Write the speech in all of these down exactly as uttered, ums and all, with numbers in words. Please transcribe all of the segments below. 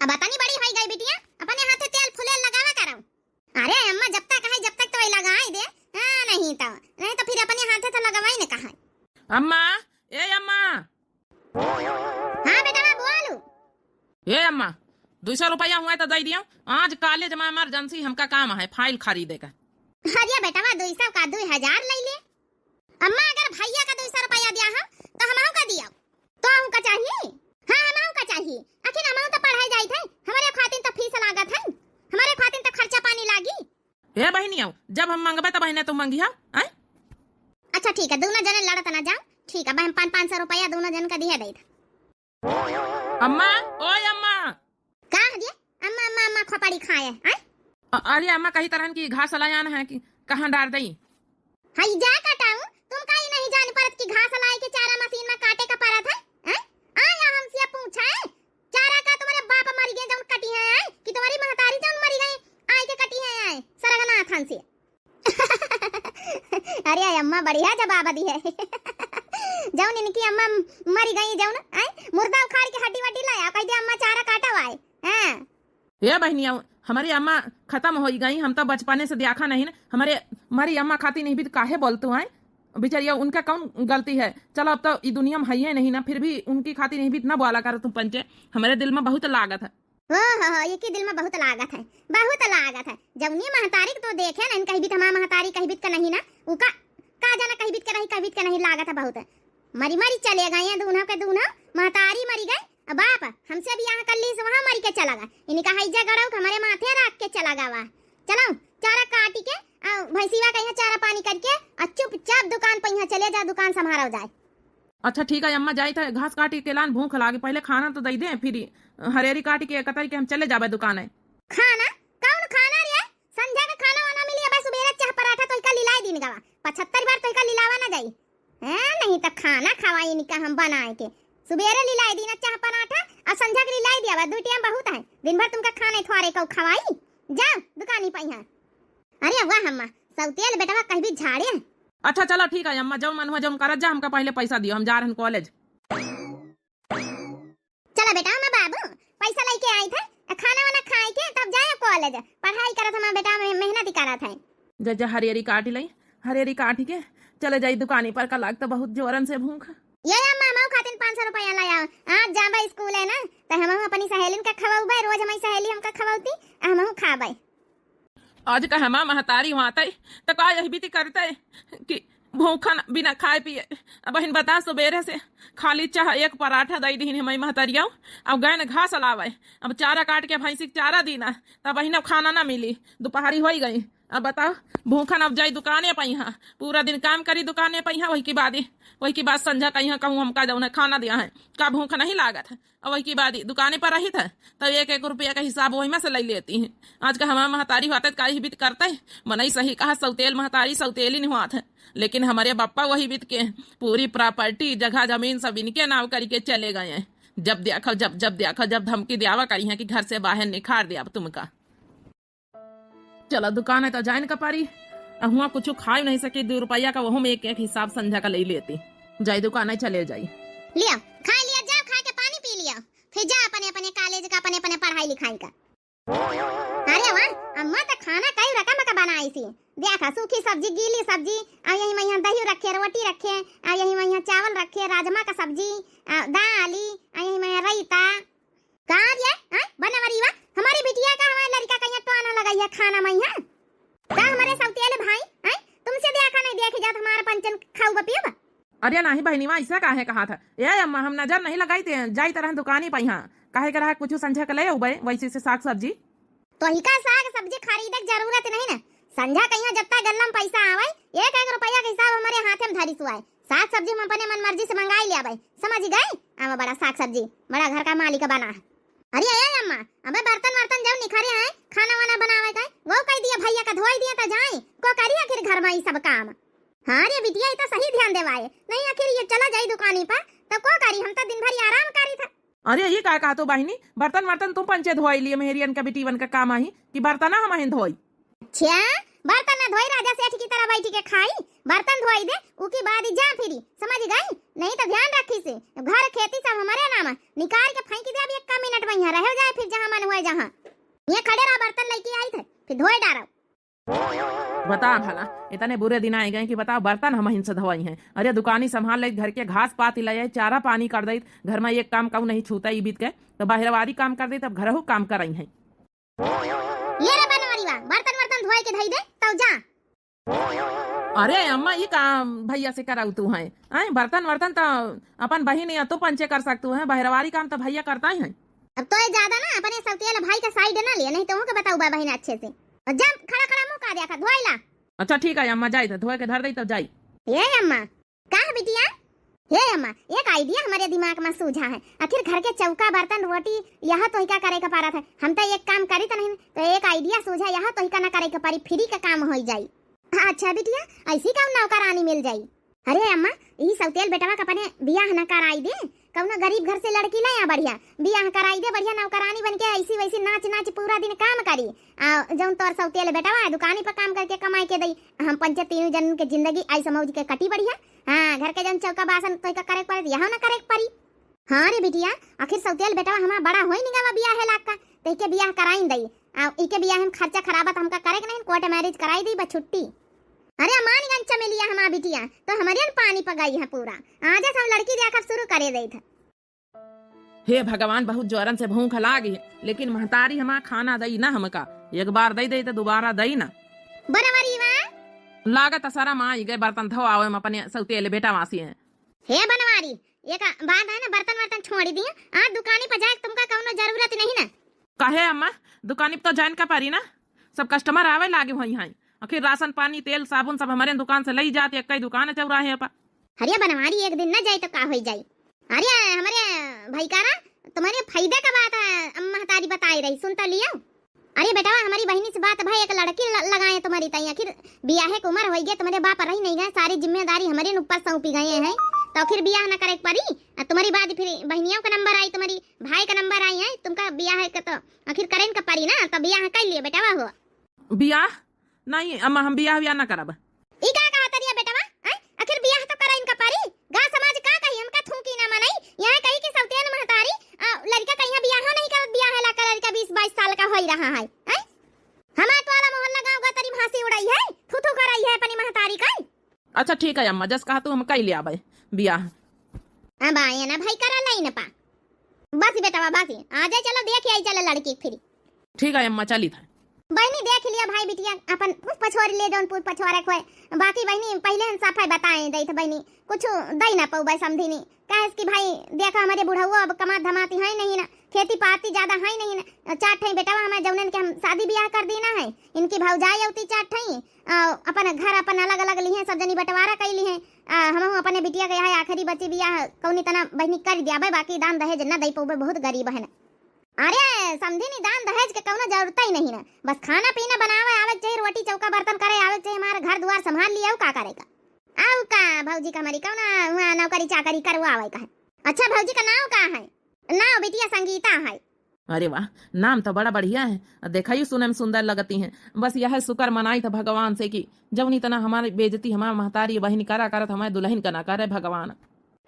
बतनी बड़ी होई गई बिटिया, अपने हाथे तेल फुलेल लगावा करो। अरे अम्मा, जब तक है, जब तक तो वही लगाई दे। हाँ, नहीं तो, नहीं तो फिर अपने हाथे तो लगवाई न कहा। अम्मा, ए अम्मा। हाँ बेटवा, बोलू। ए अम्मा, दुई सौ रुपया हुआ तो दे दियो। आज कॉलेज में इमरजेंसी हमका काम है, फाइल खरीदे का। अरे बेटवा, दुई सौ का दुई हजार ले ले। अम्मा, अगर भैया का दुई सौ रुपया दिया हम, तो हमहू का दिया? तो हमहू का चाहिए? हाँ, हमहू का चाहिए। आखिर हमहू तो पढ़ाई जाइत है, हमारे खातिर तो फीस लागत है, हमारे खातिर तो खर्चा पानी लागी। ए बहिनी, आओ, जब हम मंगबे तो बहिने तू मंगिया, आय? अच्छा ठीक है, दोनों जने लड़त ना जाओ। ठीक है, बहन पाँच, पाँच सौ रुपया दोनों जन का दिया देत। अम्मा, ओए अम्मा। का है दिया? अम्मा, अम्मा, अम्मा खोपड़ी खाए, आय? अ-, अरे अम्मा, कही तरहन की घास लायान है कि कहाँ डार दई? हई जा कटाऊ, तुम का ई नहीं जान परत कि घास लाए के चारा मशीन में काटे का परत है? हैं? आया हमसे पूछा है? चारा का तुम्हारे बाप मर गए जौन कटी है, हैं? कि तुम्हारी महतारी जौन मरी गई आए के कटी है, हैं? सरगनाथन से। अरे अम्मा बढ़िया जवाब दी है। जौन इनकी अम्मा मरी गई जौन, हैं? मुर्दा उखाड़ के हड्डी वड्डी लाया, कह दे अम्मा चारा काटा हुआ है। हाँ। ए बहिनिया, हमारी अम्मा खतम होई गई, हम तो बचपने से देखा नहीं ना। हमारे, हमारी अम्मा खाती नहीं भी तो काहे बोलतू हैं? बेचारिया, उनका कौन गलती है? चलो, अब तो ई दुनिया में हइये नहीं ना, फिर भी उनकी खाती नहीं भी इतना बोला करो तुम पंचे। हमारे दिल में बहुत लागत है। ओ हो हो, ये की दिल में बहुत लागत है, बहुत लागत है। जौनी महतारी के तो देखे ना, कहीं भी तो हमारा महतारी कहीं भी तो नहीं ना, उका का जाना कहीं भी के नहीं, कहीं भी के नहीं लागत है बहुत। मरी मरी चले गए हैं दूनों के दूनों, महतारी मरी गई, अब बाप हमसे बियाह कर ली से वहाँ मरी के चला गया। इनका हैजा गड़ाऊ के हमारे माथे रख के चला गवा। चलो, चारा काटी के, आ, भैंसिया का यहाँ चारा पानी करके, आ चुपचाप दुकान पर यहाँ चले जा, दुकान संभारा जाए। अच्छा ठीक है अम्मा, जाई थे घास काटी के लान, भूख लागे, पहले खाना तो दे दे, फिर हरेरी काटी के कतई के हम चले जाबे दुकान है। खाना? कौन खाना रे? संझा के खाना वाना मिली, अब सुबेरे चाह पराठा तो इका लिलाई दिन गवा, पचहत्तर बार तो इका लिलावा ना जाई। हैं, नहीं तो खाना खवाई इनका हम बनाए के। सुबेरे लिलाई दीना चाह पराठा और संझा के लिलाई दिया बा, दू टाइम बहुत है। दिन भर तुमका खाने थोड़े को खवाई। जाओ दुकानी पे यहाँ। अरे वाह अम्मा, सौतेल बेटवा कहीं भी झाड़े। अच्छा चलो ठीक है अम्मा, जौन मन हुआ जौन करत जा, हमका पहले पैसा दियो, हम जा रहन कॉलेज। चला बेटा, मैं बाबू पैसा लेके आई थे, खाना वाना खाए के तब जाए कॉलेज। पढ़ाई करत हमार बेटा, में-, मेहनत ही करत है। जा, जा, हरियरी काटी लई, हरियरी काटी के चले जाई दुकानी पर, का लाग तो बहुत जोरन से भूख। ये या मामा खातिन पाँच सौ रुपया लाया, आज जाबा स्कूल है ना, तो हम अपनी सहेलिन का खवाऊबे, रोज हमारी सहेली हमका खवाउती, हमहू खाबे। आज का हमा महतारी वातै, त का यही बीती करतै कि भूखन बिना खाए पिए। अब बहिन बता, सुबेरे से खाली चाह एक पराठा दई दिहिन हमारी महतरिया, अब गैन घास लावे, अब चारा काट के भैंसी के चारा दीना, तब बहिन अब खाना ना मिली, दोपहरी होई गई। अब बताओ, भूखन अब जाई दुकाने पे यहाँ, पूरा दिन काम करी दुकाने पे यहाँ, वही की बाद, वही की बाद संझा का यहाँ कहूँ हमका जौन है खाना दिया है, का भूख नहीं लागत है? और वही की बात, दुकाने पर रही था, तब एक एक रुपया का हिसाब वही में से ले लेती हैं। आज का हमारा महतारी होता तो का ही बीत करता है। मनई सही कहा, सौतेल महतारी सौतेली नहीं हुआ था, लेकिन हमारे बप्पा वही बीत के पूरी प्रॉपर्टी, जगह जमीन सब इनके नाम करके चले गए हैं। जब देखो, जब, जब देखो, जब धमकी दियावा करी हैं कि घर से बाहर निकाल दे अब तुमका। चला दुकान है तो जाइन का पारी, आ हुआ कुछ खाई नहीं सकी, दो रुपया का वहू में एक एक हिसाब संझा का ले लेती। जाई दुकान है, चले जाई। लिया, खा लिया, जाओ खा के पानी पी लिया, फिर जा अपने अपने कॉलेज का, अपने अपने पढ़ाई लिखाई का। अरे वाह, अम्मा तो खाना कई रकम का बनाई सी। देखा, सूखी सब्जी, गीली सब्जी, आ यही में यहाँ दही रखे, रोटी रखे, आ यही में यहाँ चावल रखे, राजमा का सब्जी, आ दाली, आ यही में यहाँ रायता। का रे, हैं? बनवरीवा, हमारी बिटिया का हमारे लड़का का यहाँ टोना लगाई है खाना में यहाँ। का हमारे सौतेले भाई, हैं? तुमसे देखा नहीं देखे जात हमारे पंचन खाऊ बपियब? अरे नाही बहिनीवा, ऐसा काहे कहा था? ए अम्मा, हम नजर नहीं लगाई थे, जाई तरह दुकानी पे यहाँ। काहे के रहा कुछ संझा के ले अउबे, वैसे से साग सब्जी। तो ही का साग सब्जी खरीदे के जरूरत नहीं ना। संझा कहिया जब तक गल्ला में पैसा आवे, एक एक रुपया के हिसाब हमारे हाथे में धरी सुआए। साग सब्जी हम अपने मन मर्जी से मंगाई ले आवे। समझ गए? आवा बड़ा साग सब्जी, बड़ा घर का मालिक बना। अरे ए अम्मा, अबे बर्तन वर्तन जब निखरे हैं, खाना वाना बनावे का, वो कह दिया भैया का धोई दिया तो जाए, को करी आखिर घर में ई सब काम। हाँ रे बिटिया, ई तो सही ध्यान देवाए। नहीं आखिर ये चला जाई दुकानी पर, तो को करी, हम तो दिन भर ही आराम करी था। अरे ये का कहा तो बहिनी, बर्तन वर्तन तुम पंचे धोई लिए, मेहरियन का बिटीवन का काम आही कि बर्तना हम आहिन धोई। अच्छा, बर्तन ना धोई, राजा सेठ की तरह बैठी के खाई, बर्तन धोई दे, उकी बाद ही जा फिरी, समझ गई? नहीं तो ध्यान रखी से, घर खेती सब हमारे नाम है, निकाल के फेंकी दे अब एक मिनट में यहाँ रह जाए, फिर जहाँ मन जहाँ ये खड़े रहा, बर्तन लइके आई थे, फिर धोए डारो। बता भला, इतने बुरे दिन आइ गए कि बताओ, बर्तन हमहिन से धोई हैं। अरे, दुकानी संभाल ले, घर के घास पात ले आई, चारा पानी कर दई, घर में एक काम कहूँ नहीं छूता ई बीत के, तो बहरवारी काम कर दई, तब घरहू काम करई हैं। ये रे बनवारी बा, बर्तन वर्तन धोए के धई दे, तब जा। अरे अम्मा, ई काम भैया से कराऊ तू हैं? आए, बर्तन वर्तन तो अपन बहिन या तू पंचे कर सकतू हैं, बहरवारी काम तो भैया करता ही हैं। अब तो ये ज्यादा ना अपने सौतेल भाई का side ना लिया, नहीं तो उनके बताऊ बा बहिन अच्छे से। और जा खड़ा खड़ा मुंह का देखा, धोई ला। अच्छा ठीक है अम्मा, जाई तो धोए के धर दई तब जाई। ये अम्मा, का है बिटिया? हे अम्मा, एक idea हमरे दिमाग में सूझा है। आखिर घर के चौका, बर्तन, रोटी, यह तो ही का करे के परत है। हम तो एक काम करी तो नहीं, तो एक idea सूझा, यह तो ही का ना करे के परी, free का काम होई जाई। अच्छा बिटिया, ऐसी कौन नौकरानी मिल जाई? अरे अम्मा, ई सौतेल बेटवा का अपने बियाह न कराई दे, कौनो गरीब घर से लड़की ले आ, बढ़िया बियाह कराई दे, बढ़िया नौकरानी बन के ऐसी वैसी नाच नाच पूरा दिन काम करी। आ जौन तोर सौतेल बेटवा है, दुकानी पर काम करके कमाई के दई, हम पंचे तीनों जन के जिंदगी ऐसा मौज के कटी बढ़िया। हाँ, घर के जौन चौका बासन तोहका करे के पड़े, यहौ ना करे के पड़ी। हाँ रे बिटिया, आखिर सौतेल बेटवा हमार बड़ा होई निगावा बियाहे लाग का, तो इके बियाह कराइन दई। आ इके बियाह में खर्चा खराबा तो हमका करे के नहीं, court marriage कराई दई, बस छुट्टी। अरे अम्मा, निगन चमेलिया हमार बिटिया, तो हमरे न पानी पगाई है पूरा। आज हम लड़की देखब शुरू करे दई था। हे भगवान, बहुत जोरन से भूख लागी, लेकिन महतारी हमार खाना दई ना हमका। एक बार दई दई तो दोबारा दई ना। बनवारी बा। लागत सारा माँ ई गए बर्तन धो आवे हम अपने सौतेल बेटवा से हैं। हे बनवारी, एक बात है ना, बर्तन वर्तन छोड़ी दिए, आज दुकानी पर जाए तुमका कौनो जरूरत नहीं ना। काहे अम्मा, दुकानी पर तो जान का परी ना, सब customer आवे लागे हुई हैं। आखिर राशन पानी, तेल साबुन सब हमरे दुकान से लई जात, एक ही दुकान है चौराहे पर। अरे बनवारी, एक दिन न जाई तो का होई जाई? अरे हमरे भाई कारा, तुम्हरे फायदा का बात है, अम्मा महतारी बताई रही, सुन तो लियो। अरे बेटवा, हमारी बहिनी से बात भाई, एक लड़की ल-, लगाए तुम्हरी ताई, आखिर बियाहे के उम्र होई गए, तुम्हरे बाप रही नहीं गए, सारी जिम्मेदारी हमरे न ऊपर सौंपी गए हैं, तो आखिर बियाह न करे के परी। आ तुम्हरी बाद फिर बहनियों का number आई, तुम्हरी भाई का number आई है, तुमका बियाह के तो आखिर करेन का परी ना, तो बियाह कर लिए बेटवा हो। बियाह? नहीं अम्मा, हम बियाह वियाह ना करब। ई का कहा तरिया बेटवा? हैं? आखिर बियाह तो करा इनका परी। गाँव समाज का कही, हमका थूकी ना मनई। यहाँ कही कि सौतेन महतारी, आ, लड़का कहिया बियाह नहीं करत, बियाह ला का लड़का बीस बाईस साल का होई रहा है। हैं? हमार टोला मोहल्ला गाँव गतरी भांसी उड़ाई है, थू थू कराई है अपनी महतारी का। अच्छा ठीक है अम्मा, जस कहा तू हम कई ले आबे बियाह। अब आए ना भाई करा लाई ना पा। बस बेटवा बस, आ जाए, चलो देख आई चलो लड़की फिर। ठीक है अम्मा, चली था। बहनी देख लिया भाई बिटिया अपन पूछ पछोर ले, जौन पूछ पछोरे खोए। बाकी बहनी पहले हम सफाई बताए दई थे बहनी, कुछ दई ना पौबे समझी नी। काहे कि भाई देखा हमरे बुढ़ऊ अब कमात धमाती है नहीं ना, खेती पाती ज्यादा है नहीं ना। चार ठई बेटवा हमारे जौनन के हम शादी बियाह कर दी ना है, इनकी भौजाई अउती चार ठई, आ, अपन घर अपन अलग अलग लिहे, सब जनी बंटवारा कई लिहे। आ, हमहू अपने बिटिया के यहाँ आखिरी बची बियाह कौनी तना बहनी कर दियाबे, बाकी दान दहेज न दई पौबे, बहुत गरीब है ना। अरे समझी नी, दान दहेज के कौनो जरूरत ही नहीं ना, बस खाना पीना बनावे आवे के चाहिए, रोटी चौका बर्तन करे आवे के चाहिए, हमारे घर दुआर संभाल लिया, का करेगा? आऊ का भौजी का हमारी कौना हुआ नौकरी चाकरी करवावे का है? अच्छा भौजी का नाव का है? नाव बिटिया संगीता है। अरे वाह, नाम तो बड़ा बढ़िया है, देखा ही सुने में सुंदर लगती हैं। बस यह शुक्र मनाई था भगवान से कि जौनी तना हमारी बेइज्जती हमार महतारी बहिनी करा करत हमारे दुल्हन का ना करे भगवान।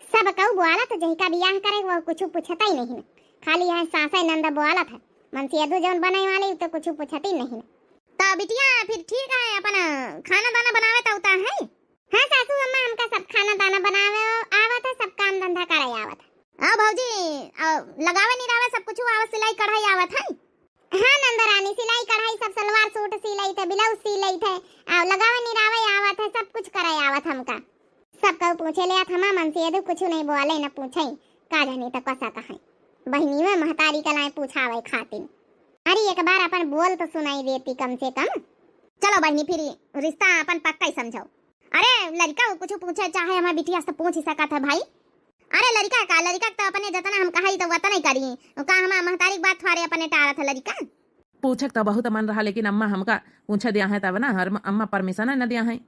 सब कऊ बोलत, जहिका बियाह करे वो कुछ पूछता ही नहीं, खाली यह सासे नंद बोलत है। मनसेदू जौन बने वाली तो कुछ पूछती नहीं। तो बिटिया फिर ठीक है, अपन खाना दाना बनावे तो उता है। हाँ सासू अम्मा, हमका सब खाना दाना बनावे आवत है, सब काम धंधा करे आवत है। आओ भौजी, आओ, लगावे निरावे सब कुछ आवत, सिलाई कढ़ाई आवत है? हाँ नंदरानी, सिलाई कढ़ाई सब सलवार सूट सी लई थे, ब्लाउज सी लई थे, आओ लगावे निरावे आवत है, सब कुछ करे आवत हमका। सब कहू पूछे ले आत हमा मनसेदू कुछ नहीं बोले न पूछे, का जानी तो कसा कहे। बहिनी में महतारी कलाए पूछावे खातिर। अरे एक बार अपन बोल तो सुनाई देती कम से कम। चलो बहिनी फिर रिश्ता अपन पक्का ही समझो। अरे लड़का वो कुछ पूछे चाहे हमारे बिटिया से पूछ ही सकत है भाई। अरे लड़का का, लड़का तो अपने जतना हम कहाई तो वतना ही करी। का हमार महतारी के बात थोड़े अपने टारत है लड़का। पूछे के तो बहुत मन रहा लेकिन अम्मा हमका पूछे दिया है तब ना, हर अम्मा permission न दिया है।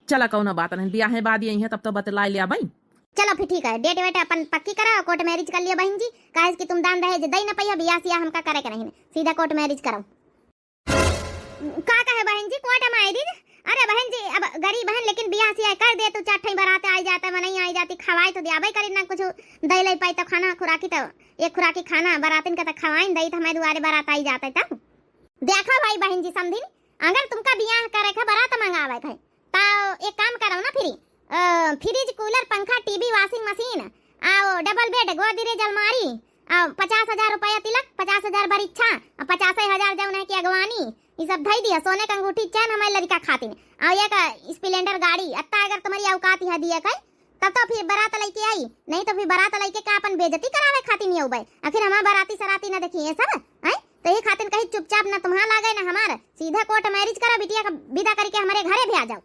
चला कौनो बात नहीं, बियाहे बाद यही है तब तो बतला लिया भाई। चलो फिर ठीक है, date वेट अपन पक्की करा, court marriage कर लिया बहन जी। काहे कि तुम दान दहेज दई न पहिया, बियाह सियाह हमका करे के नहीं, सीधा court marriage करो। का कहे बहन जी, court marriage? अरे बहन जी, अब गरीब हन, लेकिन बियाह सियाह कर दे तू, चार ठई बरात आई जात, मनई आई जाती, खवाई तो दियाबे करी ना कुछ, दे ले पाई तो खाना खुराकी तो, एक खुराकी खाना बरातिन का तो खवाइन दई तो हमारे दुआरे बरात आई जात तब। देखो भाई बहन जी समधिन, अगर तुमका बियाह करे के बरात मंगावे के, तो एक काम करो ना फिरी, अ, फ्रिज, कूलर, पंखा, टीवी, वॉशिंग मशीन, आओ डबल बेड, गोदरेज, अलमारी, आ, पचास हजार रुपया तिलक, पचास हजार बरिच्छा, आ, पचासे हजार जौन है कि अगवानी, ई सब धई दिया। सोने के अंगूठी, चैन हमारे लड़का खातिन, आ, एक स्प्लेंडर गाड़ी। अत्ता अगर तुम्हारी औकात है दिए के, तब तो फिर बारात लइके आई, नहीं तो फिर बारात लइके का अपन बेइज्जती करावे खातिन ही अउबे। आखिर हमार बाराती सराती न देखी ये सब, हैं? तो ये खातिन कही चुपचाप न तुम्हार लागे न हमार, सीधा कोर्ट मैरिज करा, बिटिया का विदा करके हमारे घरे भी आ जाओ।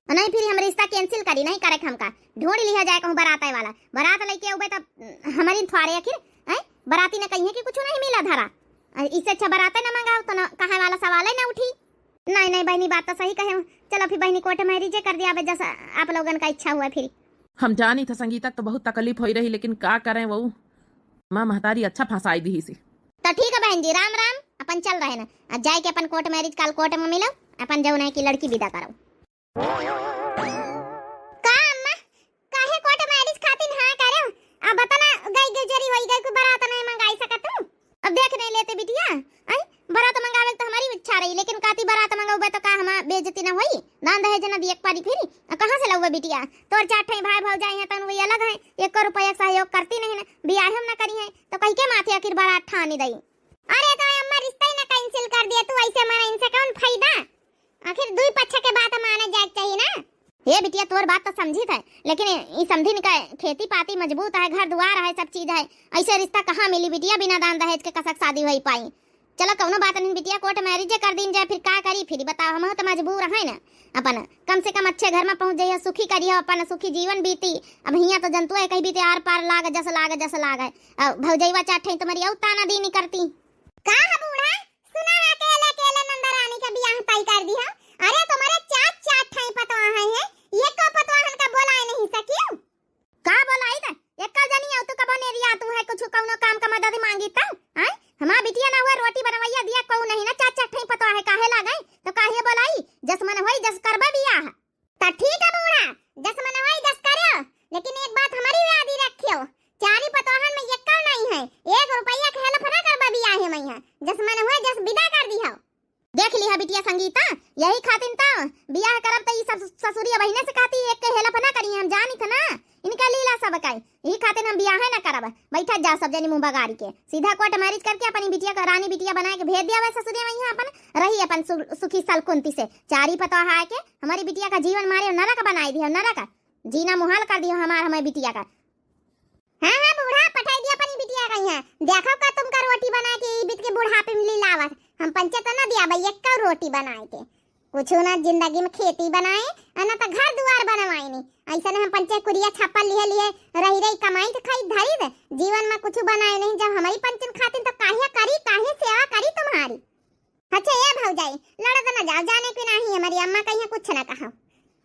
नहीं, फिर हम रिश्ता cancel करी, नहीं करे के हमका। ढूंढ लिया जाए कहूँ बराते वाला। बरात लइके अउबे तब, हमारी थ्वारे आखिर, हैं? बराती ने कही है कि कुछ नहीं मिला धरा। अ, इससे अच्छा बराते न मंगाओ तो न कहे वाला सवाल ही न उठी। नहीं, नहीं बहनी, बात तो सही कहे हो। चलो फिर बहनी, कोर्ट मैरिजे कर दिया, अब जैसा आप लोगन का इच्छा हुआ फिर। हम जानी थे संगीता तो बहुत तकलीफ होई रही, लेकिन का करें वो माँ महतारी अच्छा फंसाई दी सी। तो ठीक है बहन जी, राम राम, अपन चल रहे ना। अब जाए के अपन कोर्ट मैरिज, काल कोर्ट में मिलो, अपन जौन है कि लड़की विदा करो। का अम्मा, काहे कोर्ट मैरिज खातिन हाँ करे? अब बता ना, गई गुजरी होई गई, कोई बारात नहीं मंगाई सकत तू? अब देख नहीं लेते बिटिया, आई बारात मंगावे के तो हमारी इच्छा रही, लेकिन काती बारात मंगावे तो का हमार बेइज्जती ना होई? दान दहेज ना दिए के पारी फिर? अब कहाँ से लउबे बिटिया? तोर चार ठई भाई भौजाई हैं, तन वही अलग हैं, एक रुपया के सहयोग करती नहीं ना, बियाह हम ना करी हैं, तो कही के माथे आखिर बारात ठानी दई। अरे तो अम्मा, रिश्ता ही ना cancel कर दिया तू, ऐसे मारा इनसे कौन फायदा? आखिर दुई पक्ष के बात माने जाए के चाहिए ना। हे बिटिया, तोर बात तो समझी थे, लेकिन ई समधिन का खेती पाती मजबूत है, घर दुआर है, सब चीज है, ऐसे रिश्ता कहाँ मिली बिटिया? बिना दान दहेज के कसक शादी होई पाई? चलो कौनो बात नहीं बिटिया, कोर्ट मैरिजे कर दीन जाए, फिर का करी? फिर बताओ, हम तो मजबूर है ना, अपन कम से कम अच्छे घर में पहुँच जाइए, सुखी करिए, अपन सुखी जीवन बीती। अब हियाँ तो जनतुआ है, कहीं बीते आर पार लाग, जस लाग, जस लाग है। अब भौजैवा चार ठई तुम्हारी औ ताना दीनी करती। का है बूढ़ा, सुना है अकेले अकेले नंदा रानी का बियाह तय कर दी है। अरे तुम्हारे चार चार ठई पतवा है, है? ये को पतवाहन का बोलाए नहीं सकियो? का बोलाई त? एक जनी आउ तू कबो नेरिया तू है, कुछ कौनो काम का मदद मांगी त? हैं? हमार बिटिया ना हुआ रोटी बनवैया दिया, कहू नहीं ना, चार चार ठई पतवा है, काहे लागे? तो काहे बोलाई? जस मन होई, जस करबे बियाह। त ठीक है बूढ़ा, जस मन होई, जस करियो, लेकिन एक बात हमारी याद ही रखियो, चारी पतवाहन में यक्का नहीं है, एक रुपया के help ना करबे बियाहे में है, जस मन हुआ, जस विदा कर दिहो। देख लिहा बिटिया संगीता, यही खातिन तो बियाह करब तो ई सब ससुरिया बहिने से कहती, एक के help ना करी, हम जानी थे ना इनका लीला सब का, यही खातिन हम बियाहे ना करब। बैठा जा सब जनी मुंह बगारी के, सीधा कोर्ट मैरिज करके अपनी बिटिया का रानी बिटिया बनाए के भेज दिया वह ससुरिया में, यहाँ अपन रही अपन सु-, सुखी सलकुंती से। चारी पतोहा आके हमारी बिटिया का जीवन मारे नरक बनाई दियो, नरक, जीना मुहाल कर दियो हमार, हमारी बिटिया का। हाँ, हाँ, बूढ़ा, पठाई दिया अपनी बिटिया का यहाँ। देखो का तुमका रोटी बना के ई बीत के बुढ़ापे में ली लावत। हम पंचे तो ना दिया भाई, एक रोटी बनाए के। कुछ ना जिंदगी में खेती बनाए, आ ना तो घर दुआर बनवाए नी। ऐसे ने हम पंचे कुरिया छप्पल लिए लिए रही रही कमाई तो खाई धरी दे। जीवन में कुछ बनाए नहीं, जब हमारी पंचन खातिन तो काहे करी, काहे सेवा करी तुम्हारी? अच्छा, ए भौजाई, लड़त न जाओ, जाने के नाही, हमारी अम्मा कहिया कुछ न कहा।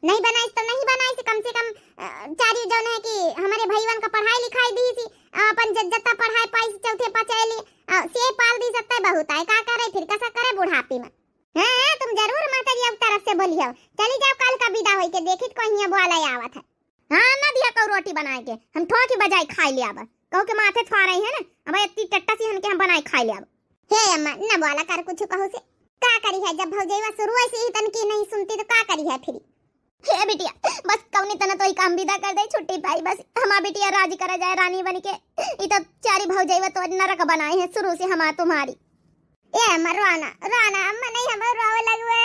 नहीं बनाइस तो नहीं बनाइस, कम से कम, अ, चारी जौन है कि हमारे भईवन का पढ़ाई लिखाई दी सी, अ, अपन ज-, जत्ता पढ़ाई पाई सी, चौथे पचैली, अ, से पाल दी, सत्ता बहुत आए, का करे फिर, कसा करे बुढ़ापी में? हाँ, हाँ, तुम जरूर माता जी अब तरफ से बोलियो। चली जाओ, काल का विदा होई के देखी कहिया बोला आवत है। हाँ, ना दिया कऊ रोटी बनाए के, हम ठोकी बजाई खाई ले आब। कहू के माथे थ्वारई है ना, अब इतनी टट्टा सी हन के हम बनाई खाई ले आब। हे अम्मा, न बोला कर कुछ कहू से। का करी है, जब भौजैवा शुरू से ही तनकी नहीं सुनती तो का करी है फिर? हे बिटिया, बस कौनी तना तो ही काम विदा कर दे, छुट्टी पाई बस। हमार बिटिया राजी करा जाए रानी बन के। ई तो चारी भौजैवा तो नरक बनाए हैं शुरू से हमार तुम्हारी। ए अम्मा, रोना, रोना, अम्मा नहीं, हमें रोवे लगवे।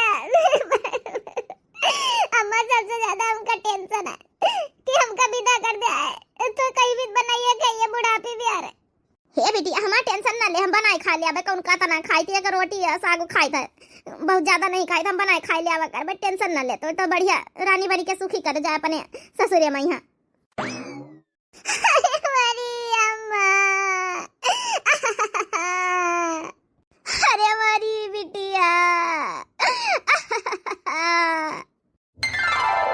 अम्मा, सबसे ज्यादा हमका tension है कि हमका विदा कर दे आए, तो कहीं भी बनाइए खाइए बुढ़ापे भी आ रहे। हे बिटिया, हमार tension ना ले, हम बनाए खा ले, अबे कौन का तना खाई थी, एक रोटी या सागो खाई था, बहुत ज्यादा नहीं खाई था, हम बनाए खा ले, अब कर, बस tension ना ले, तो, तो बढ़िया रानी बनी के सुखी कर जाए अपने ससुरे में यहाँ। अरे मोरी अम्मा। अरे मोरी बिटिया।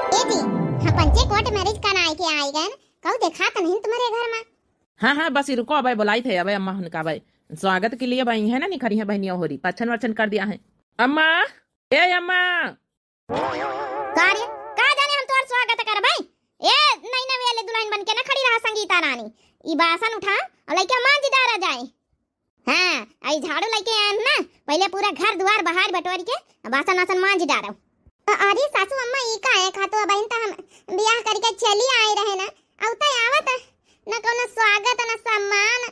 ए जी, हम पंचे कोर्ट मैरिज कराए के आए गए, कहू देखा तो नहीं तुम्हारे घर में? हाँ, हाँ, बस रुको, अबे बुलाई थे, अबे अम्मा हुनका, अबे स्वागत के लिए भाई है ना, निखरी है बहनिया होरी, पच्छन वच्छन कर दिया है। अम्मा, ए अम्मा। का रे, का जाने हम तोर स्वागत करबै? ए, नैना वाले दुल्हन बन के ना खड़ी रहा संगीता रानी। ई बासन उठा और लइके मांज डारा जाए। हाँ, आई झाड़ू लइके आए ना, पहले पूरा घर दुआर बहार बटोर के बासन वासन मांज डारो। अ-, अरे सासू अम्मा, ई का है? खातो बहिन, त हम बियाह करके चली आए रहे ना, अउ त आवत न कौनो स्वागत न सम्मान।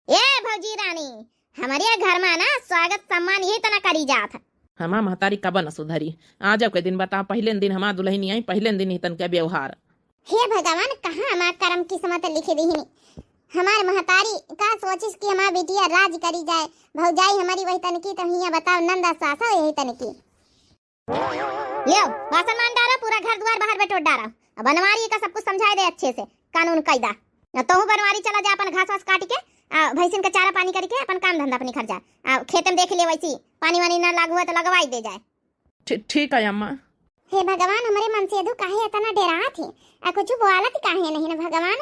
ए भौजी रानी, हमरे घर में ना स्वागत सम्मान यही तना करी जात है। हमार महतारी कब न सुधरी। आज के दिन बता, पहले दिन हमार दुल्हनी आई, पहले दिन ही तनके व्यवहार। हे भगवान, कहाँ हमार करम किस्मत लिख दीहिनी। हमार महतारी का सोचिस कि हमार बिटिया राज करी जाए। भौजाई हमारी वही तनकी, तो हियाँ बताओ नंदा सासा यही तनकी। लियो, बासन मान डारा, पूरा घर दुआर बाहर बटोर डारा। अब बनवारी का सब कुछ समझाए दे अच्छे से, कानून कायदा। न तोहू बनवारी चला जा, अपन घास वास काट के, आ, भैंसिन का चारा पानी करके अपन काम धंधा अपनी खर्चा, आ, खेत में देख ले वैसी, पानी वानी ना लागू है तो लगवाई दे जाए। ठी-, ठीक है अम्मा। हे भगवान, हमरे मनसेधु काहे इतना डेरात है? आ कुछ बोलत काहे नहीं न भगवान?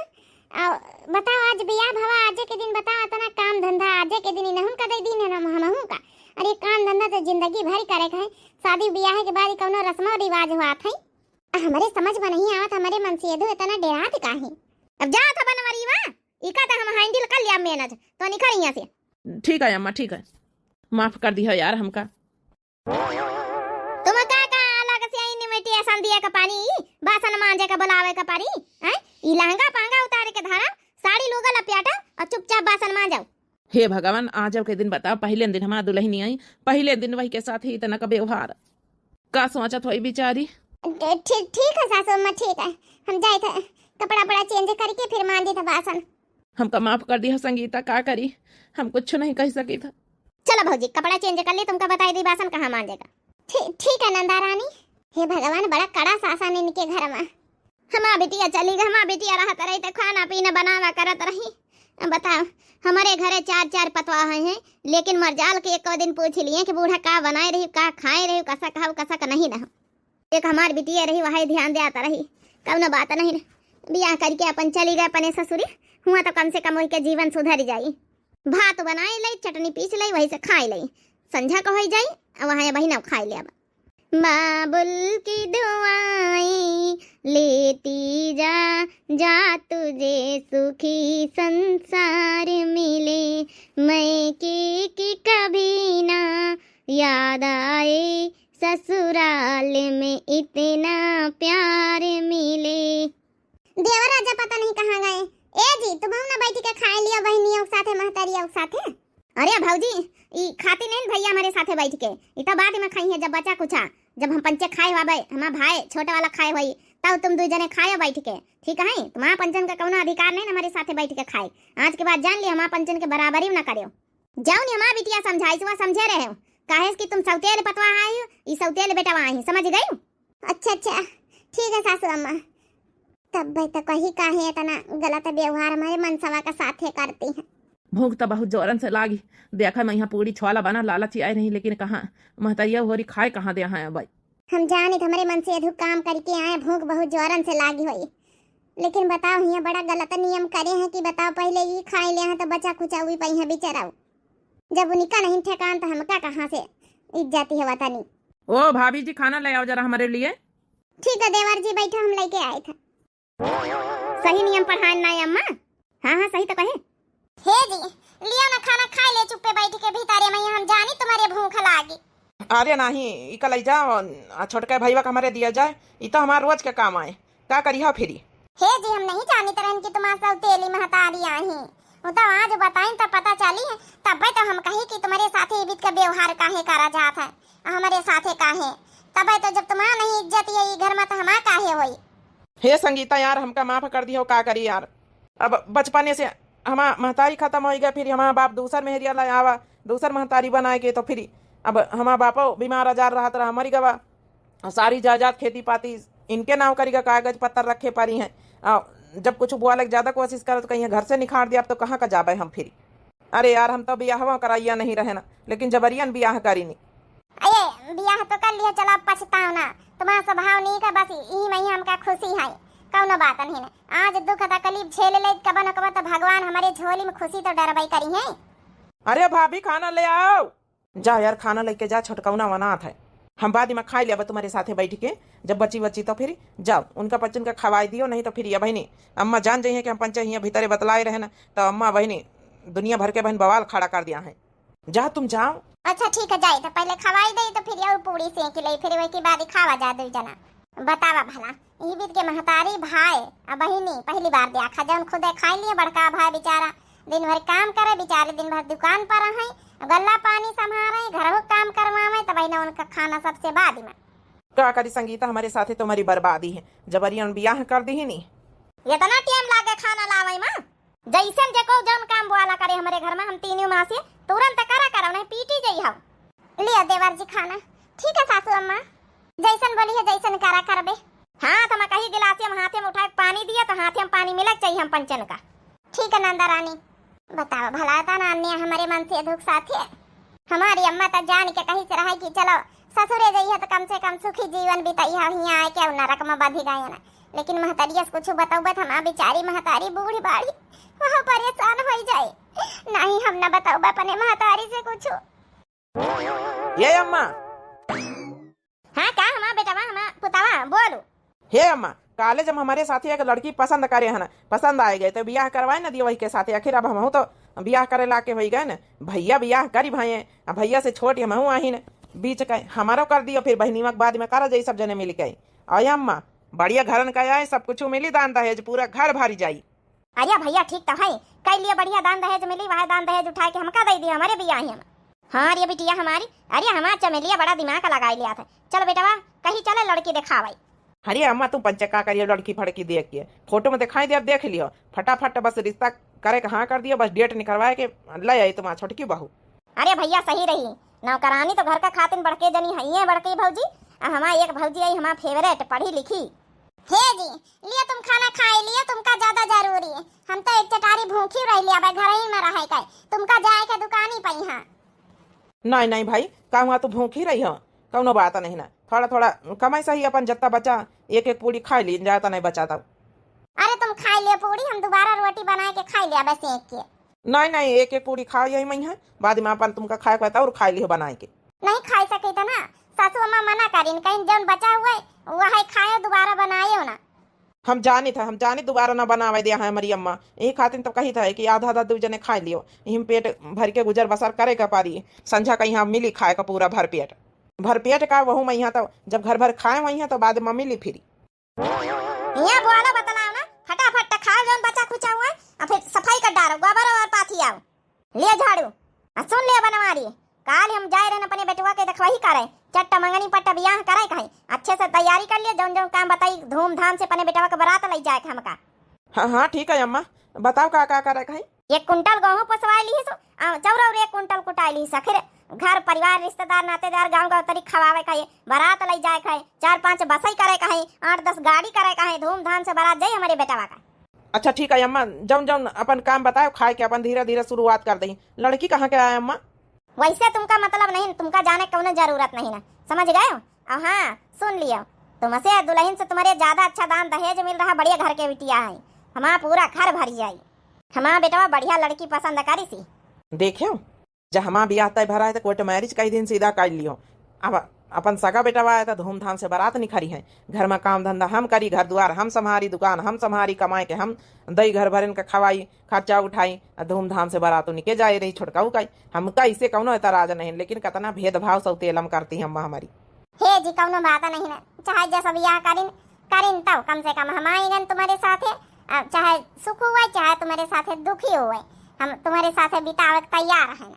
आ बताओ, आज बियाह भवा, आजे के दिन बताओ, इतना काम धंधा आजे के दिन इनहुन का दे दीन है, हम, हमहू का। अरे काम धंधा तो जिंदगी भर करे के है, शादी बियाह के बाद कौनो रस्मो रिवाज हुआ था। आ हमरे समझ में नहीं आवत, हमरे मनसेधु इतना डेरात काहे? अब जा था बनवारी वा, इका तो हम handle कर लिया manage, तो निकल यहाँ से। ठीक है अम्मा, ठीक है, माफ कर दिया यार हमका। तुम का, का अलग से invitation दिए का पारी, बासन मांजे का बुलावे का पारी, हैं? ई लहंगा पहंगा उतार के धरा, साड़ी लुगा लपियाटा और चुपचाप बासन मांजाओ। हे भगवान, आज के दिन बताओ, पहले दिन हमार दुल्हनी आई, पहले दिन वही के साथ ही इतना का व्यवहार। का सोचत होई बिचारी? ठीक, ठीक है सासू अम्मा, ठीक है, हम जाए थे कपड़ा वपड़ा change करके फिर मांजे थे बासन। हमका माफ कर दिया संगीता, का करी, हम कुछ नहीं कह सकी था। चलो भौजी, कपड़ा change कर ली, तुमका बताई दी बासन कहाँ मांजे का। ठी-, ठीक है नंदा रानी। हे भगवान, बड़ा कड़ा सासन इनके घर में। हमार बिटिया चली गई, हमार बिटिया रहत रही तो खाना पीना बनावा करत रही। अब बताओ, हमारे घरे चार चार पतवाह हैं, लेकिन मरजाल के एको दिन पूछ लिए कि बूढ़ा का बनाए रही, का खाए रही, कसा खाओ, कसा का नहीं रहो। एक हमार बिटिया रही, वही ध्यान देत रही, कौनो बात नहीं। बियाह करके अपन चली गए अपने ससुरी, हुआ तो कम से कम वही के जीवन सुधर जाई। भात बनाए लई, चटनी पीस लई, वही से खाए लई, संझा को होई जाई, वहाँ बहिना खाए ले अब। बाबुल की दुआएं लेती जा, जा तुझे सुखी संसार मिले, मैके की कभी ना याद आए, ससुराल में इतना प्यार मिले। देवर राजा पता नहीं कहाँ गए। ए जी, तुम ना बैठ के खाए लियो बहनियों के साथे, महतारियों के साथे। अरे भौजी, ई खाती नहीं भैया हमारे साथे बैठ के, ई तो बाद में खाई है जब बचा कुछा, जब हम पंचे खाए हुआ भाई, हमार भाई छोटे वाला खाए हुई, तब तुम दू जने खाए बैठ के, ठीक है? तुम्हारा पंचन का कौनो अधिकार नहीं हमारे साथे बैठ के खाए। आज के बाद जान लियो, हमारा पंचन के बराबरी ना करियो। जौन हमार बिटिया समझाइस, वह समझे रहे हो, काहे कि तुम सौतेल पतवा आई हो, ई सौतेल बेटवा आई, समझ गई? अच्छा, अच्छा, ठीक है सासू अम्मा। तब भाई तो कही काहे इतना गलत व्यवहार हमारे मनसवा का साथे करती हैं। भूख तो बहुत जोरन से लागी। देखा, मैं यहाँ पूरी छोला बना लालची आई रही, लेकिन कहाँ महतरिया होरी खाए कहाँ दे हैं भाई। हम जानित हमरे मनसेधु काम करके आए, भूख बहुत जोरन से लागी होई। लेकिन बताओ, हियाँ बड़ा गलत नियम करे हैं कि बताओ, पहले ई खाए ले हैं तो बचा खुचा उई पई हैं बेचारा। जब उनका नहीं ठेकान तो हमका कहाँ से इज्जत है वतनी। ओ भाभी जी, खाना ले आओ जरा हमारे लिए। ठीक है देवर जी, बैठो, हम लेके आए थे। सही नियम पढ़ाए ना है अम्मा। हाँ, हाँ, सही तो कहे। हे जी, लियो ना खाना खाए ले चुप्पे बैठ के भीतरे में, हम जानी तुम्हारे भूख लागी। अरे नाही, इका लई जाओ, आ छोटका भईवा का हमरे दिया जाए, ई तो हमार रोज के काम आए। का करी हो फिरी? हे जी, हम नहीं जानित रहन कि तुम्हार सौतेली महतारी आही। वो तो आज बताइन तब पता चली है, तब्बे तो हम कही कि तुम्हारे साथे इबित का व्यवहार काहे करा जात है, आ हमरे साथे काहे? तब्बे तो जब तुम्हार नहीं इज्जत है ई घर में, तो हमार काहे होई? हे संगीता यार, हमका माफ कर दियो, का करी यार। अब बचपने से हमार महतारी खत्म होई गए, फिर हमार बाप दूसर मेहरिया ला आवा, दूसर महतारी बनाए के, तो फिर अब हमार बापो बीमार आजार रहत रहा, मरी गवा। और सारी जायदाद खेती पाती इनके नाव करी का कागज पत्तर रखे पड़ी हैं। आ, जब कुछ बोले के ज्यादा कोशिश करत, कहीं घर से निखार दिया, अब तो कहाँ का जाबे हम फिर? अरे यार, हम तो बियाहवा कराइया नहीं रहे ना, लेकिन जबरियन बियाह करीनी। अये, बियाह तो कर लिया, चलो अब पछताओ ना। तुम्हारा स्वभाव नीक है, बस यही में ही हमका खुशी है, कौनो बात नहीं ना। आज दुख तकलीफ झेल ले, कबो न कबो तो भगवान हमारे झोली में खुशी तो डरबई करी है। अरे भाभी, खाना ले आओ। जा यार, खाना लेके जा, छोटकौना वनात है। हम बाद मा खाइ लेबे तुम्हरे साथे बैठ के, जब बची बची तो फिर जाओ उनका बच्चन का खवाइ दियो, नहीं तो फिर ये बहिनी अम्मा जान जइहैं कि हम पंचे हियाँ भीतरे बतलाए रहे ना, तो अम्मा बहिनी दुनिया भर के बहिन बवाल खड़ा कर दिया है। जा तुम जाओ। अच्छा ठीक है, जाई तो पहिले खवाइ देई तो फिर यहू पूड़ी सेंक लेई, फिर वही के बाद ही खावा जा दुइ जना। बतावा भला, ई बीत के महतारी भाई आ बहिनी पहली बार देखा, जौन खुदे खाइ लिए, बड़का भाई बेचारा दिन भर काम करे, बेचारे दिन भर दुकान पर रहैं, गल्ला पानी संभारे, घरहू काम करवावे, तब बहिना उनका खाना सबसे बाद मा। का करी संगीता, हमरे साथे तुम्हरी बर्बादी है, जबरियन बियाह कर दिहिन। एतना टाइम लागे खाना लावै मा? जइसन जेको जौन काम बोआला करे हमरे घर मा, हम तीनों मा से तुरंत करा करब, नहीं पीटी जइहौ। लियो देवर जी खाना। ठीक है सासू अम्मा, जइसन बोलिहै जइसन करा करबे। हाँ, तो मैं कही गिलासिया मा हाथे मा उठाए के पानी दिया, तो हाथे मा पानी मिले के चाहिए हम पंचन का। ठीक है नंदा रानी। बताओ भला, तना अन्य हमरे मन से दुख साथे। हमारी अम्मा तो जान के कही से रहै कि चलो ससुरे जइहै तो कम से कम सुखी जीवन बितइहै, हियाँ आए के नरक मा बंधी गए ना। लेकिन महतरिया से कुछ बतौबे तो हमार बेचारी महतारी बूढ़ी बाढ़ी, वह परेशान होइ जाए। नहीं, हम न बतौबे अपने महतारी से कुछ। ये अम्मा। हाँ, का हमार बेटवा, हमार पुतवा, बोलू। हे अम्मा, काले जब हमरे साथे एक लड़की पसंद करे हन, पसंद आए गए, तो बियाह करवाए न दियो वही के साथे। आखिर अब हमहू तो बियाह करे लाके होइ गए न। भैया बियाह करी भाई, अब भैया से छोट हमहू आहिन, बीच के हमारो कर दियो, फिर बहिनीवा के बाद मा करा जाई सब जने मिल के। अय अम्मा, बढ़िया घरन का आए, सब कुछ मिली, दान दहेज पूरा घर भरी जाई। अरे भैया, ठीक तो है, कइ लिए बढ़िया दान दहेज मिली, वह दान दहेज उठाए के हमका दइ दियो हमरे बियाहे मा। हाँ रे बिटिया हमारी, अरे हमार चमेलिया बड़ा दिमाग लगाइ लिया था। चल बेटवा, कहीं चले लड़की देखावै। अरे अम्मा, तू पंचे का करियो लड़की फड़की देख के, फोटो मा देखाइ दे, अब देख लियो फटाफट, बस रिश्ता करे के हाँ कर दियो, बस डेट निकरवाए के लै आई तुम्हार छोटकी बहू। अरे भैया सही रही, नौकरानी तो घर का खातिन बड़के जनी हइये बड़की भौजी, आ हमार एक भौजी आई हमार फेवरेट पढ़ी लिखी। हे जी, लियो तुम खाना खाइ लियो, तुमका ज्यादा जरूरी है। हम तो एक चटारी भूखी रह लिया, अब घर ही मा रहै का, तुमका जाए के दुकानी पइहाँ। नहीं नहीं भाई, कहूँ तू भूखी रही हो, कौनो बात नहीं ना, थोड़ा थोड़ा कमाई सही, अपन जत्ता बचा एक एक पूड़ी खाइ ली, ज्यादा नहीं बचा तब। अरे तुम खाइ लियो पूड़ी, हम दोबारा रोटी बनाए के खाइ लिया बस एक के। नहीं नहीं, एक एक पूड़ी खाओ यही मइहाँ, बाद मा अपन तुमका खाए के होता और खाइ लियो बनाए के। नहीं खाइ सके तो ना, सासू अम्मा मना करिन, कहीं जौन बचा हुआ है वह खाए, दोबारा बनाए हो ना। हम जानित है, हम जानित दोबारा ना बनावे दे है हमरी अम्मा, यही खातिर तो कहित है कि आधा आधा दुइ जने खाइ लियो, यही मा पेट भर के गुजर बसर करे का पारी, संझा का यहाँ मिली खाए का पूरा भर पेट। भर पेट का वहू मइहाँ तो जब घर भर खाए वइहाँ तो बाद मा मिली फिरी। हियाँ बोलो बतलाओ ना, फटाफट खाओ जौन बचा खुचा हुआ है, आ फिर सफाई कर डारो, गोबर और पाथी आओ। ले झाड़ू, आ सुन ले बनवारी, काल हम जाए रहन अपने बेटवा के देखवाही करे, चट्ट मंगनी पट्ट बियाह करे कहे, अच्छे से तैयारी कर लिए, जौन जौन काम बताई धूमधाम से अपने बेटवा के बारात लइ जाए के हमका। हाँ हाँ ठीक है अम्मा, बताओ का का करे कहे। एक कुंटल गेहूं पोसवाए लिहिस, आ, चौरा और एक कुंटल कुटाए लिहिस। आखिर घर परिवार, रिश्तेदार, नातेदार, गाँव गाँव तरी खवावे कहे, बारात लइ जाए कहे, चार पाँच बसई करे कहे, आठ दस गाड़ी करे कहे, धूमधाम से बारात जाई हमरे बेटवा का। अच्छा ठीक है अम्मा, जौन जौन अपन काम बताओ, खाए के अपन धीरे धीरे शुरुआत कर दई। लड़की कहाँ के आए अम्मा? वैसे तुमका मतलब नहीं, तुमका जाने कौनो जरूरत नहीं ना, समझ गए हो? और हाँ, सुन लियो, तुमसे दुल्हन से तुम्हरे ज्यादा अच्छा दान दहेज मिल रहा, बढ़िया घर के बिटिया है, हमारा पूरा घर भर जाई। हमारा बेटवा बढ़िया लड़की पसंद करी सी। देखियो, जब हमारा ब्याह तय भरा है तो कोर्ट मैरिज कई दिन सीधा कर लियो। अब अपन सगा बेटवा है तो धूमधाम से बारात निखरी है, घर में काम धंधा हम करी, घर द्वार हम संभारी, दुकान हम संभारी, कमाए के हम दई, घर भरन के खवाई, खर्चा उठाई, आ धूमधाम से बारात निके जाए रही। छोटकाऊ का हमका इसे कौनो एतराज नहीं, लेकिन कतना भेदभाव सौतेलम करती हम हमारी। हे जी, कौनो बात नहीं ना, चाहे जैसा बियाह करिन, करिन तब कम से कम हम आइगन तुम्हारे साथे, आ, चाहे सुख हुए, चाहे तुम्हारे साथे दुखी हुए, हम तुम्हारे साथे बितावे के तैयार है ना।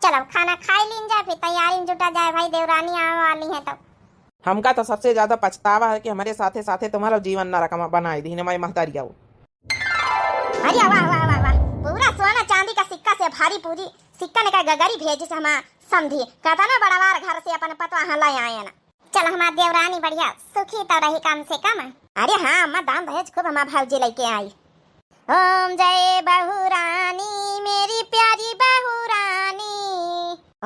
चलो, खाना खाई लीन जाए, फिर तैयारी में जुटा जाए भाई, देवरानी आवे वाली है तब। हमका तो सबसे ज्यादा पछतावा है कि हमारे साथे साथे तुम्हारा जीवन नरक में बनाई दी हमारी महतारी आओ। अरे वाह, वाह, वाह, वाह। पूरा सोना चांदी का सिक्का से भारी पूरी सिक्का ने का गगरी भेजी से हमार समधी। कहता ना बड़वार घर से अपन पतवा हाँ लाई आए ना। चल हमार देवरानी बढ़िया सुखी तो रही कम से कम। अरे हाँ अम्मा, दान दहेज खूब हमार भौजी लेके आई। ओम जय बहुरानी मेरी प्यारी बहुरानी,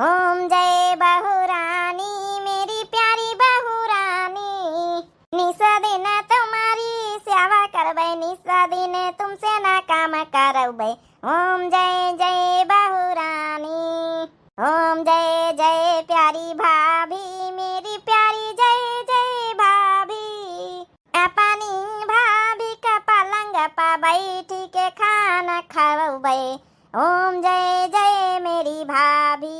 ओम जय बहुरानी मेरी प्यारी बहुरानी। निस दिन तुम्हारी सेवा करबै, निस दिन तुमसे ना काम करबै। ओम जय जय बहुरानी, ओम जय जय प्यारी भाभी मेरी प्यारी न खवउबे। ओम जय जय मेरी भाभी।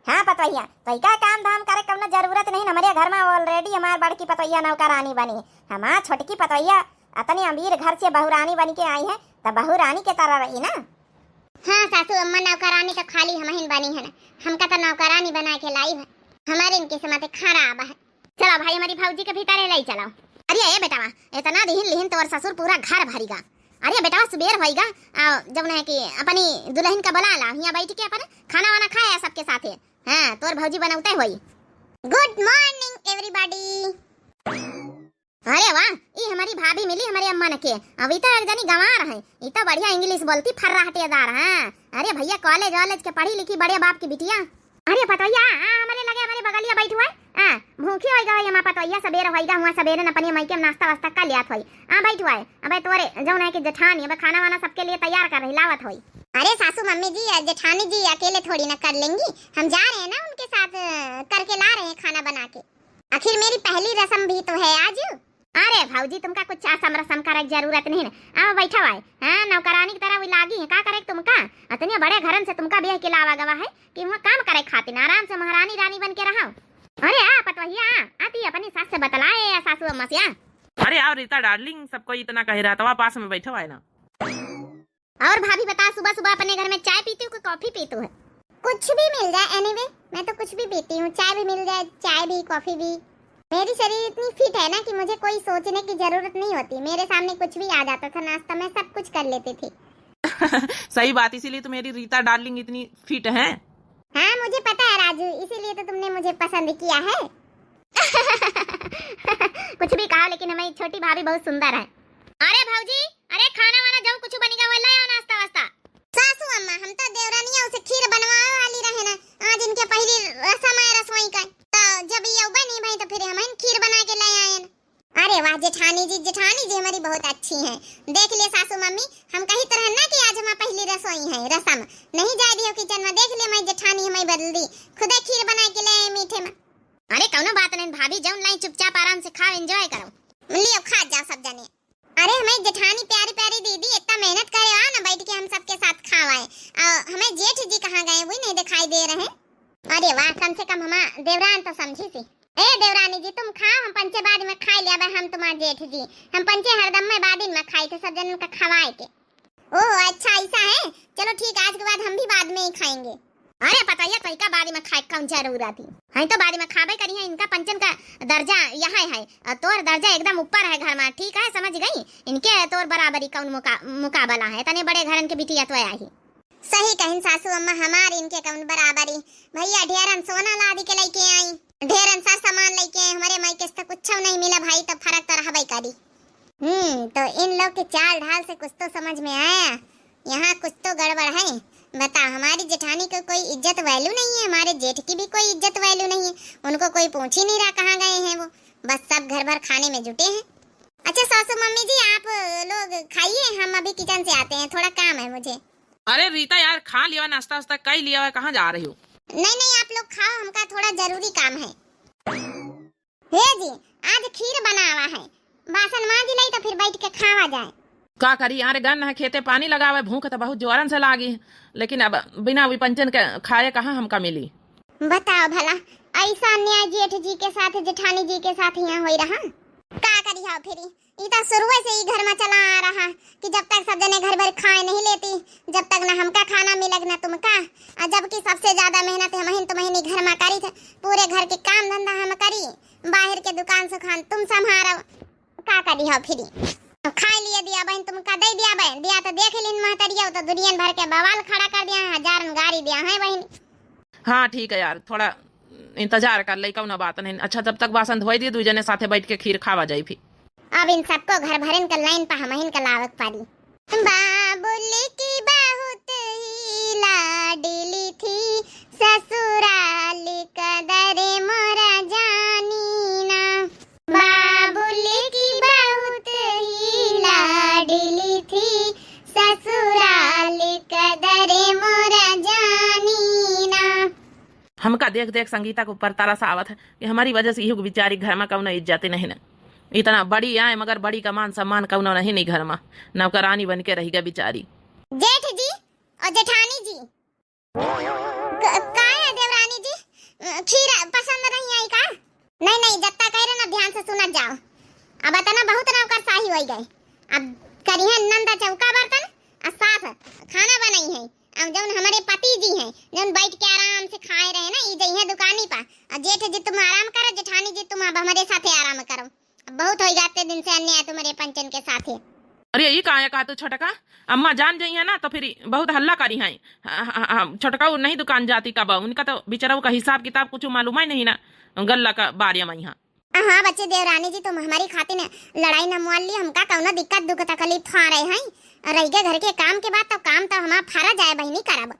हाँ पतोहिया, तोहिका काम धाम करे कउनो जरूरत नहीं। हमरे घर मा already हमार बड़की पतोहिया नौकरानी बनी। हमार छोटकी पतोहिया अतनी अमीर घर से बहुरानी बन के आई है, त बहुरानी के तरह रही ना। हाँ सासू अम्मा, नौकरानी तो खाली हमहिन बनी है ना, हमका तो नौकरानी बना के लाई है। हमारे इनकी किस्मत खराब है। चलो भाई, हमारी भौजी के भीतरे लई चलो। अरे ए बेटवा, इतना दिहिन लिहिन तोर ससुर पूरा घर भरिगा। अरे बेटवा, सुबेर होइगा, आ, जब है कि अपनी दुल्हन का बुला ला, हियाँ बैठ के अपन खाना वाना खाया सबके साथे। हाँ, तोर भौजी बनौते होई। Good morning everybody। अरे वाह, ई हमारी भाभी मिली हमारे अम्मा न के। अब ई तो एक जनी गंवार है, ई तो बढ़िया English बोलती फर्राटेदार। हाँ, अरे भैया, college वॉलेज के पढ़ी लिखी बड़े बाप की बिटिया। अरे पतोहिया, आ, हमारे लगे हमारे बगलिया बैठ हुआ है। आ, भूखी होइगा है हमार पतोहिया, सबेर होइगा हुआ, सबेरे न अपनी माई के नाश्ता वास्ता कर लियात होई। आ, बैठ हुआ है। अबे तोरे जौन है कि जेठानी, अबे खाना वाना सबके लिए तैयार कर रही, लावत होई। अरे सासू मम्मी जी या जेठानी जी अकेले थोड़ी ना कर लेंगी, हम जा रहे हैं ना उनके साथ, अ, करके ला रहे हैं खाना बना के। आखिर मेरी पहली रस्म भी तो है आज। अरे भौजी, तुमका कुछ आसम रसम करे के जरूरत नहीं है। आओ बैठो आए। हाँ, नौकरानी की तरह वो लागी है, का करे तुमका? इतने बड़े घरन से तुमका ब्याह के लावा गवा है कि वहाँ काम करे खातिर, आराम से महारानी रानी बन के रहो। अरे आ पतोहिया, आ, आती अपनी सास से बतलाए या सासू अम्मा से आ। अरे आओ रीता darling, सब कोई इतना कहे रहा, तवा पास में बैठो आए ना। और भाभी बता, सुबह सुबह अपने घर में चाय पीती हो कि कॉफी पीती हो? कुछ भी मिल जाए, anyway, मैं तो कुछ भी पीती हूँ, चाय भी मिल जाए, चाय भी, कॉफी भी। मेरी शरीर इतनी fit है ना कि मुझे कोई सोचने की जरूरत नहीं होती, मेरे सामने कुछ भी आ जाता था नाश्ता, मैं सब कुछ कर लेती थी। सही बात, इसीलिए तो मेरी रीता darling इतनी fit है। हाँ, मुझे पता है राजू, इसीलिए तो तुमने मुझे पसंद किया है। कुछ भी कहो, लेकिन हमारी छोटी भाभी बहुत सुंदर है। अरे भौजी, अरे खाना वाना जौन कुछ बनेगा वो ले आओ, नाश्ता वास्ता। सासू अम्मा, हम तो देवरानिया उसे खीर बनवावे वाली रहे ना, आज इनके पहली रसम है रसोई का, तो जब ये बनी भाई तो फिर हम खीर बना के ले आए ना। अरे वाह जेठानी जी, जेठानी जी हमारी बहुत अच्छी हैं। देख लिए सासू मम्मी, हम कही तो रहन ना कि आज हमारी पहली रसोई है रसम, नहीं जाए दियो kitchen में, देख लिए हमारी जेठानी हमारी बदल दी, खुदे खीर बना के ले आए मीठे में। अरे कौनो बात नहीं भाभी, जौन लाई चुपचाप आराम से खाओ, enjoy करो। लियो खा जाओ सब जने। अरे हमारी जेठानी प्यारी प्यारी दीदी इतना मेहनत करे आ ना बैठ के हम सबके साथ खावाए। आ, हमारे जेठ जी कहाँ गए, वही नहीं दिखाई दे रहे। अरे वाह, कम से कम हमार देवरान तो समझी सी। ए देवरानी जी, तुम खाओ, हम पंचे बाद में खाई लिया, हम तुम्हार जेठ जी, हम पंचे हरदम में बाद में खाई थे सब जन का खवाए के। ओह अच्छा, ऐसा है, चलो ठीक, आज के बाद हम भी बाद में ही खाएंगे। अरे पतोहिया, तोहिका बाद में खाए कौन जरूरत है, हम तो बाद में खाबे करी है। इनका पंचन का दर्जा यहाँ है और तोर दर्जा एकदम ऊपर है घर में, ठीक है, समझ गई? इनके तोर बराबरी कौन मुका-, मुकाबला है, इतने बड़े घरन के बिटिया तो आई। सही कहिन सासू अम्मा, हमार इनके कौन बराबरी। भैया ढेरन सोना लादी के लेके आई, ढेरन सर सामान लेके आई, हमारे माई के तो कुछ नहीं मिला भाई, तो फर्क तो रहबे करी। हम्म, तो इन लोग के चाल ढाल से कुछ तो समझ में आया, यहाँ कुछ तो गड़बड़ है। बता, हमारी जेठानी को कोई इज्जत value नहीं है, हमारे जेठ की भी कोई इज्जत value नहीं है, उनको कोई पूछ ही नहीं रहा कहाँ गए हैं वो, बस सब घर भर खाने में जुटे हैं। अच्छा सासू मम्मी जी, आप लोग खाइए, हम अभी kitchen से आते हैं, थोड़ा काम है मुझे। अरे रीता यार, खा लिया, नाश्ता वास्ता कर लिया, कहाँ जा रही हो? नहीं नहीं, आप लोग खाओ, हमका थोड़ा जरूरी काम है। हे जी, आज खीर बनावा है, बासन मांज लई तो फिर बैठ के खावा जाए। का करी यार, गन है खेते पानी लगावे, भूख तो बहुत जोरन से लागी, लेकिन अब बिना विपंचन के खाए कहाँ हमका मिली। बताओ भला, ऐसा अन्याय जेठ जी के साथ, जेठानी जी के साथ यहाँ होई रहा? का करी हो फिर, ई तो शुरुए से ई घर में चला आ रहा कि जब तक सब जने घर भर खाए नहीं लेती, जब तक ना हमका खाना मिलक ना तुमका। आ जबकि सबसे ज्यादा मेहनत हमहिन तुमहिन ई घर में करी थे, पूरे घर के काम धंधा हम करी, बाहर के दुकान सुखान तुम संभारो। का करी हो फिर, खाए लिए दिया बहन, तुमका दे दिया बहन, दिया तो देख लिन महतरिया, तो दुनियन भर के बवाल खड़ा कर दिया है, हजारन गारी दिया है बहन। हाँ ठीक है यार, थोड़ा इंतजार कर ले, कौनो बात नहीं। अच्छा, तब तक बासन धोई दी, दुई जने साथे बैठ के खीर खावा जाई फिर। अब इन सबको घर भरन का लाइन पर हमहिन का लावक पारी। बाबुल की बहुत ही लाडली थी, ससुराल कदर मोरा जानी ना। बाबुल की बहुत ही लाडली थी, ससुराल कदर मोरा जानी ना। हमका देख देख संगीता के ऊपर तरस आवत है कि हमारी वजह से इहू बेचारी घर में कौनो इज्जत नहीं ना। इतना बड़ी आए, मगर बड़ी का मान सम्मान कउनो नहीं नी घर मा। नौकरानी बन के रहि गए बिचारी। जेठ जी और जेठानी जी, क-, का है देवरानी जी? अ, खीर पसंद नहीं आई का? नहीं, नहीं, जत्ता कह रहे ना, ध्यान से सुनत जाओ। अब इतना बहुत नौकरशाही होइ गए। अब करिहैं नंदा चौका बर्तन, आ सास खाना बनइहैं। अब जौन हमरे पति जी हैं, जौन बैठ के आराम से खाए रहे ना, ई जइहैं दुकानी पा। आ जेठ जी तुम आराम करो, जेठानी जी तुम अब हमरे साथे आराम करो। अब बहुत होइ गए अत्ते दिन से अन्याय तुम्हरे पंचन के साथे। अरे, ई का है, का तू छोटका? अम्मा जान जइहैं ना, तो फिर बहुत हल्ला करिहैं। ह-, ह-, ह-, छोटका उ नहीं दुकान जाती कब, उनका तो बिचरऊ का हिसाब किताब कुछ मालूम ही नहीं ना, गल्ला का बारे मा यहाँ। हाँ बच्चे देवरानी जी, तुम हमरी खातिर लड़ाई न मोल ली, हमका कउनो दिक्कत दुख तकलीफ आ रहे हैं, रहि गए घर के काम के बाद, तो काम तो हमार फरज आए बहिनी करब।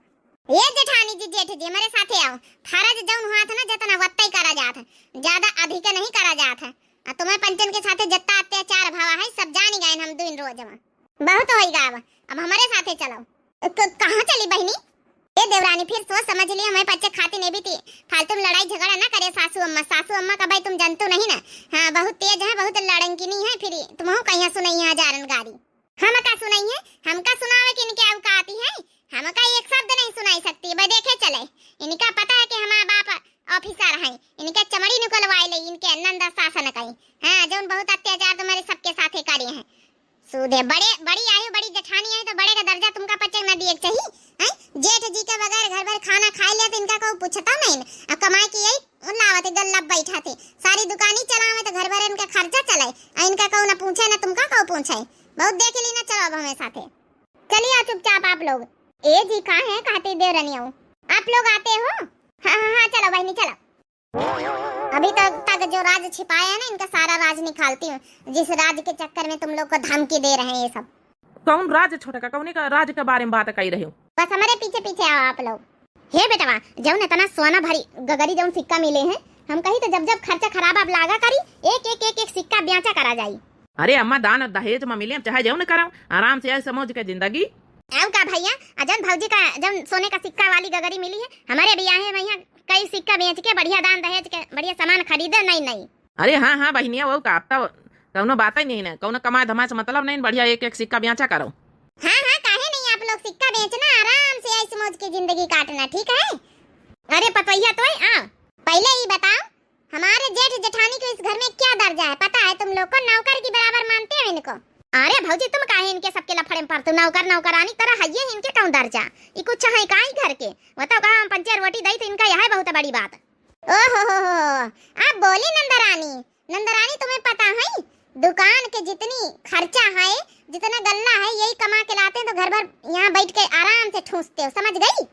ये जेठानी जी, जेठ जी, हमरे साथे आओ। फरज जौन हुआ था ना, जितना वत्ता ही करा जात है, ज्यादा अधिक नहीं करा जात है। आ तुम्हें पंचन के साथे जितना अत्याचार भावा है, सब जानी गए हम दुइन रोज में। बहुत होई गा अब, अब हमरे साथे चलो। क-, कहाँ चली बहिनी? ए देवरानी, फिर सोच समझ ली, हमें पच्चे खाती नहीं बीती, फालतू में लड़ाई झगड़ा ना करे सासू अम्मा। सासू अम्मा का भाई तुम जानतो नहीं ना, हाँ, बहुत तेज है, बहुत लड़ंकिनी है, फिर तुमहू कहिया सुनइहैं हजारन गारी। हम का सुनइहैं? हमका सुनावे के इनके औकात ही है? हमका एक शब्द नहीं सुनाई सकती। भाई देखे चले, इनका पता है कि हमारा बाप ऑफिसर है, इनके चमड़ी निकलवाए ले, इनके नंदा सासन कई। हाँ, जौन बहुत अत्याचार तुम्हरे सबके साथे करे हैं। सूधे बड़े, बड़ी आयु, बड़ी जेठानी आई तो बड़े का दर्जा तुमका पच्चे न दिए के चाहिए, हैं? जेठ जी के बगैर घर भर खाना खाए ले तो इनका कोई पूछता नहीं। अब कमाई की यही उन लावत है, गल्ला बैठा थे, सारी दुकानी चलावे तो घर भर इनका खर्चा चलाए, और इनका कोई ना पूछे ना तुमका कोई पूछे। बहुत देख ली ना, चलो अब हमें साथे। चलिए आओ चुपचाप आप लोग। ए जी, का है कहते देवरनिया, आप लोग आते हो? हाँ, हाँ, हाँ, चलो बहिनी, चलो। अभी तक, तक जो राज छिपाए है ना, इनका सारा राज निकालती हूँ, जिस राज के चक्कर में तुम लोग को धमकी दे रहे हैं ये सब। कौन राज छोटका, कौने का राज के बारे में बात कही रहे हो? बस हमारे पीछे पीछे आओ आप लोग। हे बेटवा, जौन इतना सोना भरी गगरी जौन सिक्का मिले हैं, हम कही तो जब जब खर्चा खराब आप लागा करी, एक एक एक एक सिक्का ब्याचा करा जाई। अरे अम्मा, दान और दहेज में मिले, चाहे जौन कराओ, आराम से आए समझ के जिंदगी। आऊ का भैया, अजन भौजी का जौन सोने का सिक्का वाली गगरी मिली है, हमारे बियाहे में यहाँ कई सिक्का बेच के बढ़िया दान दहेज के बढ़िया सामान खरीदे, नहीं, नहीं। अरे हाँ, हाँ बहिनिया, वो का, अब तो कौनो बात ही नहीं ना, कौनो कमाए धमाए से मतलब नहीं, बढ़िया एक एक सिक्का बेचा करो। हाँ, हाँ, काहे नहीं, आप लोग सिक्का बेचना, आराम से ऐश मौज की जिंदगी काटना, ठीक है? अरे पतोहिया, तो आ, पहले ही बताओ, हमारे जेठ जेठानी को इस घर में क्या दर्जा है, पता है तुम लोग को? नौकर की बराबर मानते हो इनको? अरे भौजी, तुम काहे इनके सबके लफड़े में पड़ते हो? नौकर नौकरानी तरह है ये, इनके कौन दर्जा? ये कुछ है का ही घर के? बताओ, कहाँ हम पंचे रोटी दई तो इनका यह बहुत बड़ी बात। ओहो हो हो, आप बोली नंदरानी। नंदरानी, तुम्हें पता है, दुकान के जितनी खर्चा है, जितना गल्ला है, यही कमा के लाते हैं, तो घर भर यहाँ बैठ के आराम से ठूंसते हो, समझ गई?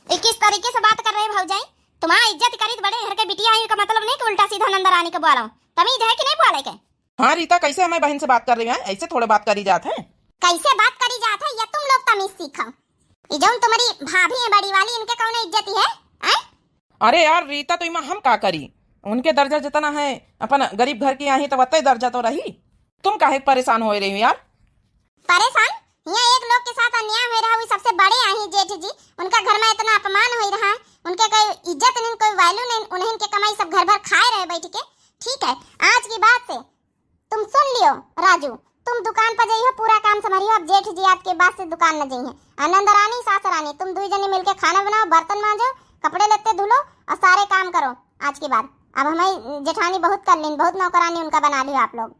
ये किस तरीके से बात कर रहे हो भौजाई? तुम्हारा इज्जत करी तो बड़े घर के बिटिया है, का मतलब नहीं कि उल्टा सीधा नंदरानी के बोलो। तमीज है कि नहीं बोले के? हाँ रीता, कैसे हमें बहन से बात कर रही है? ऐसे थोड़े बात करी जात है। कैसे बात करी जात है, ये तुम लोग तमीज सीखो। ये जौन तुम्हारी भाभी है बड़ी वाली, इनके कौन इज्जत है, हैं? अरे यार रीता, तो इमा हम का करी? उनके दर्जा जितना है, अपन गरीब घर की आई तो वत्ते दर्जा तो रही। तुम काहे परेशान हो रही हो यार? परेशान? यहाँ एक लोग के साथ अन्याय हो रहा, वो सबसे बड़े आई जेठ जी, उनका घर में इतना अपमान हो रहा है, उनके कोई इज्जत नहीं, कोई वैल्यू नहीं, उन्हें इनके कमाई सब घर भर खाए रहे बैठ के। ठीक है, आज की बात से तुम सुन लियो राजू, तुम दुकान पर जाइयो, पूरा काम संभालियो। अब जेठ जी आज के बाद से दुकान न जाइए। और नंदरानी, सास रानी, तुम दुई जने मिलके खाना बनाओ, बर्तन मांजो, कपड़े लत्ते धुलो और सारे काम करो आज के बाद। अब हमारी जेठानी बहुत कर लेन, बहुत नौकरानी उनका बना लियो आप लोग।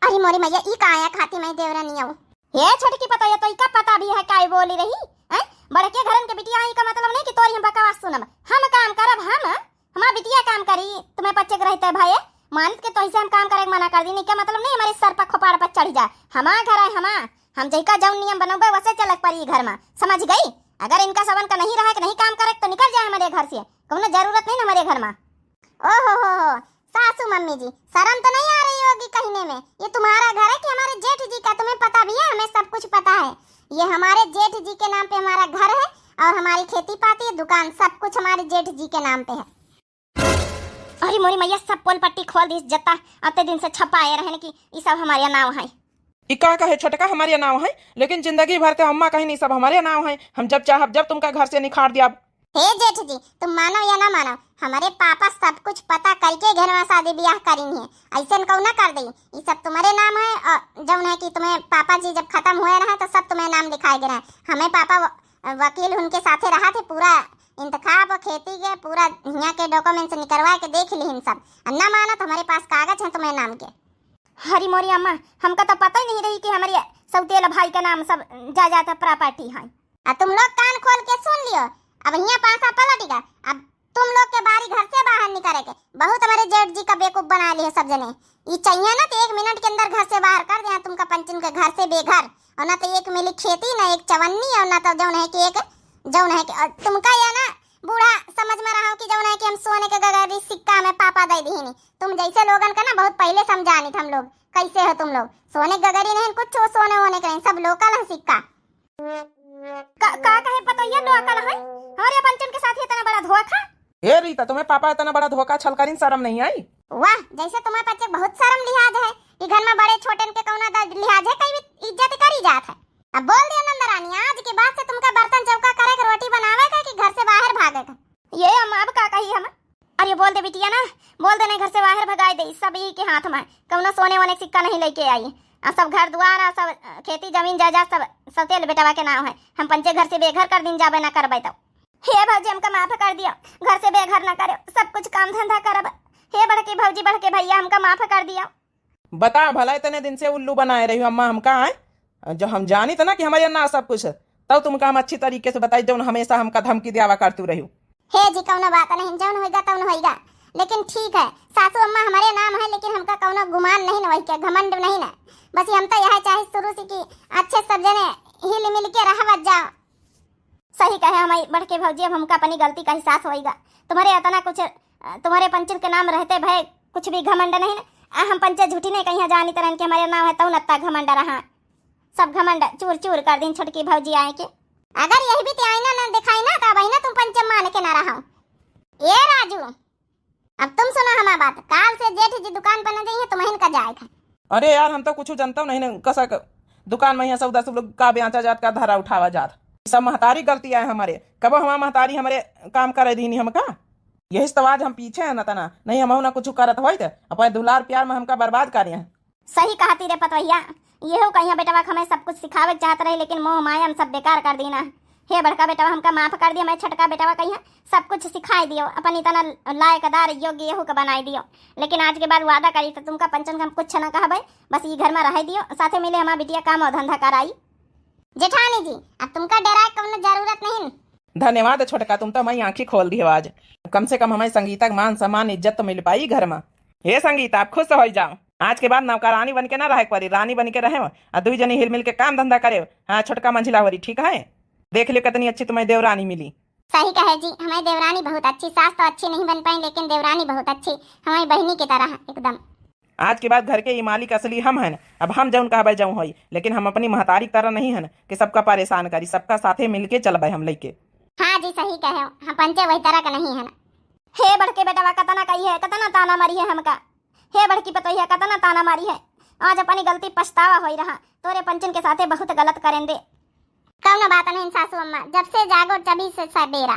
अरे मोरी मैया, ई का आया खाती मैं देवरानी आऊ। हे छोटकी पता, ये तो इका पता भी है काई बोली रही, हैं? बड़के घरन के बिटिया आई का मतलब नहीं कि तोरी हम बकवास सुनब। हम काम करब, हम हमार बिटिया काम करी, तुम्हें पच्चे के रहते भये, मानित के तोहिसे हम काम करे के मना कर दी, नहीं क्या मतलब नहीं हमारे सर पर खोपाड़ पर चढ़ जाए। हमार घर है, हमार, हम जहिका जौन नियम बनौबे वैसे चलक पड़ी ई घर में, समझ गई? अगर इनका सबन का नहीं रहे कि नहीं काम करे तो निकल जाए हमारे घर से, कौनो जरूरत नहीं हमारे घर में। ओ हो हो हो, सासू मम्मी जी, शर्म तो नहीं आ रही होगी कहने में? ये तुम्हारा घर है कि हमारे जेठ जी का? तुम्हें पता भी है, हमें सब कुछ पता है। ये हमारे जेठ जी के नाम पे हमारा घर है और हमारी खेती पाती, दुकान, सब कुछ हमारे जेठ जी के नाम पे है। अरे मोरी मैया, सब पोल पट्टी खोल दी, जत्ता अत्ते दिन से छपाए रहन कि ई सब हमारे नाव है। ई का कहे छोटका, हमारे नाव है, लेकिन जिंदगी भर के अम्मा कहीं नहीं, सब हमारे नाव है। हम जब चाहब जब तुमका घर से निखार दिया। हे जेठ जी, तुम मानो या ना मानो, हमरे पापा सब कुछ पता करके घरवा शादी बियाह करिन है। अइसन कउनो कर देई, ई सब तुम्हरे नाम है। और जउन है कि तुम्हें पापा जी जब खतम हुए रहे तो सब तुम्हें नाम लिखाए गए रहे। हमें पापा व-, वकील उनके साथे रहा थे, पूरा इंतखाब खेती के पूरा हियाँ के documents निकरवा के देख लिहिन सब। अब ना मानो तो हमरे पास कागज है तुम्हें नाम के। हरी मोरी अम्मा, हमका तो पता ही नहीं रही कि हमरे सौतेला भाई के नाम सब जायदाद property है। आ तुम लोग कान खोल के सुन लियो, अब हियाँ पासा पलट गया। अब तुम लोग के बारी घर से बाहर निकरे के। बहुत हमरे जेठ जी का बेवकूफ बना लिए सब जने। ई चाहिए ना कि एक मिनट के अंदर घर से बाहर कर दे, तुमका पंचन के घर से बेघर, और ना तो एक मिली खेती, ना एक चवन्नी, और ना तो जउन है कि एक जउन है कि, और तुमका या ना बूढ़ा समझ में रहा कि जउन है कि हम सोने के गगरी सिक्का में पापा दे दीनी। तुम जैसे लोगन का ना बहुत पहले समझानी था हम लोग, कैसे हो तुम लोग, सोने के गगरी नहीं कुछ, सोने वोने के नहीं, सब local है सिक्का। का, का कहे पतोहिया, लोकल है? हमरे पंचन के साथ इतना बड़ा धोखा? हे रीता, तुम्हें पापा इतना बड़ा धोखा छल करिन, शर्म नहीं आई? वाह, जैसे तुम्हें पच्चे बहुत शर्म लिहाज है कि घर में बड़े छोटन के कौना द-, लिहाज है, कई भी इज्जत करी जात है। अब बोल दियो नंदरानी, आज के बाद से तुमका बर्तन चौका करे के, रोटी बनावे के कि घर से बाहर भागे के। ये हम अब का कही हम? अरे बोल दे बिटिया ना, बोल दे, नहीं घर से बाहर भगाई दे, सब यही के हाथ में, कौनो सोने वोने के सिक्का नहीं लेके आई। आ सब घर दुआर, आ सब, अ, खेती जमीन जायदाद सब सौतेल बेटवा के नाम है। हम पंचे घर से बेघर कर दिन जाबे ना करबे तो। हे भौजी, हमका माफ कर दियो, घर से बेघर ना करो, सब कुछ काम धंधा करब। हे बड़के भौजी, बड़के भैया, हमका माफ कर दियो। बता भला, इतने दिन से उल्लू बनाए रही हो अम्मा हमका, आए? जब हम जानी था ना कि हमारे ना सब कुछ, तब तुमका हम अच्छी तरीके से बताई, जौन हमेशा हमका धमकी दियावा करतू रही हो। हे जी, कौनो बात नहीं, जौन होइगा तौन होइगा, लेकिन ठीक है, सासू अम्मा हमारे नाम है, लेकिन हमका कौनो गुमान नहीं न, वही के घमंड नहीं न। बस हम तो यह चाहे शुरू से कि अच्छे सब जने हिल मिल के रहवत जाओ। सही कहे हमारी बड़के भौजी, अब हमका अपनी गलती का एहसास होइगा। तुम्हारे इतना कुछ, अ, तुम्हारे पंचन के नाम रहते भय कुछ भी घमंड नहीं न। आ, हम पंचे झूठी नहीं कहीं जानी तरह के हमारे नाम है, तौन अत्ता घमंड रहा। सब घमंड चूर चूर कर दिन छोटकी भौजी आए के। अगर यही भी ते आईना ना दिखाई ना, तो अब ना तुम पंचे मान के ना रहो। ए राजू, अब तुम सुनो हमार बात, काल से जेठ जी दुकान पर न जाइए, तुम्हें इनका जाए था। अरे यार, हम तो कुछ जनता नहीं न, कसा क-, दुकान में यहाँ सौदा सब लोग का बेचा जात, का धरा उठावा जात। सब महतारी गलती आए हमारे, कबो हमार महतारी हमारे काम करे दीनी हमका, यही से तो आज हम पीछे हैं न तना, नहीं हम ना कुछ करत होइत, अपने दुलार प्यार में हमका बर्बाद करे हैं। सही कहती रे पतवहिया, यहू कहिया बेटवा के हमें सब कुछ सिखावे के चाहत रहे, लेकिन मोह माया हम सब बेकार कर दीना। हे बड़का बेटवा, हमका माफ कर दियो, मैं छोटका बेटवा कहिया सब कुछ सिखाई दियो, अपन इतना लायकदार योग्य यहू के बनाई दियो। लेकिन आज के बाद वादा करी तो तुमका पंचन के हम कुछ ना कहबे, बस ई घर में रह दियो, साथे मिले हमार बिटिया काम और धंधा कराई। जेठानी जी, अब तुमका डराए कौनो जरूरत नहीं। धन्यवाद छोटका, तुम तो हमारी आँखी खोल दियो आज। कम से कम हमारी संगीता के मान सम्मान इज्जत तो मिल पाई घर में। हे संगीता, आप खुश हो जाओ, आज के बाद नौकरानी बन के ना रहे के पड़ी, रानी बन के रहे, आ दुई जनी हिल मिल के काम धंधा करे। हाँ छोटका मंझिला होरी, ठीक है, देख लियो कितनी अच्छी तुम्हें देवरानी मिली। सही कहे जी, हमारी देवरानी बहुत अच्छी, सास तो अच्छी नहीं बन पाई, लेकिन देवरानी बहुत अच्छी, हमारी बहनी की तरह एकदम। आज के बाद घर के ई मालिक असली हम हन। अब हम जौन कहबे जौन होई, लेकिन हम अपनी महतारी की तरह नहीं हन कि सबका परेशान करी, सबका साथे मिलके चलबे हम लइके। हाँ जी, सही कहे हो, हम पंचे वही तरह का नहीं हन। हे बड़के बेटवा, कतना कही है, कतना ताना मारी है हमका। हे बड़की पतोहिया, कतना ताना मारी है। आज अपनी गलती पछतावा होई रहा, तोरे पंचन के साथे बहुत गलत करें दे। कौनो बात नहीं सासू अम्मा, जब से जागो तभी से सबेरा।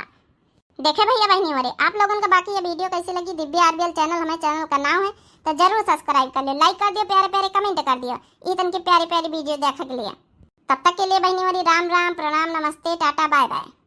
देखे भैया बहनी मोरे, आप लोगन का बाकी ये video कैसी लगी? दिव्या आरबीएल channel हमारे channel का नाम है, तो जरूर subscribe कर लियो, like कर दियो, प्यारे प्यारे comment कर दियो, ई तन की प्यारी प्यारी video देखे के लिए। तब तक के लिए बहनी मोरी राम राम, प्रणाम, नमस्ते, टाटा, bye bye।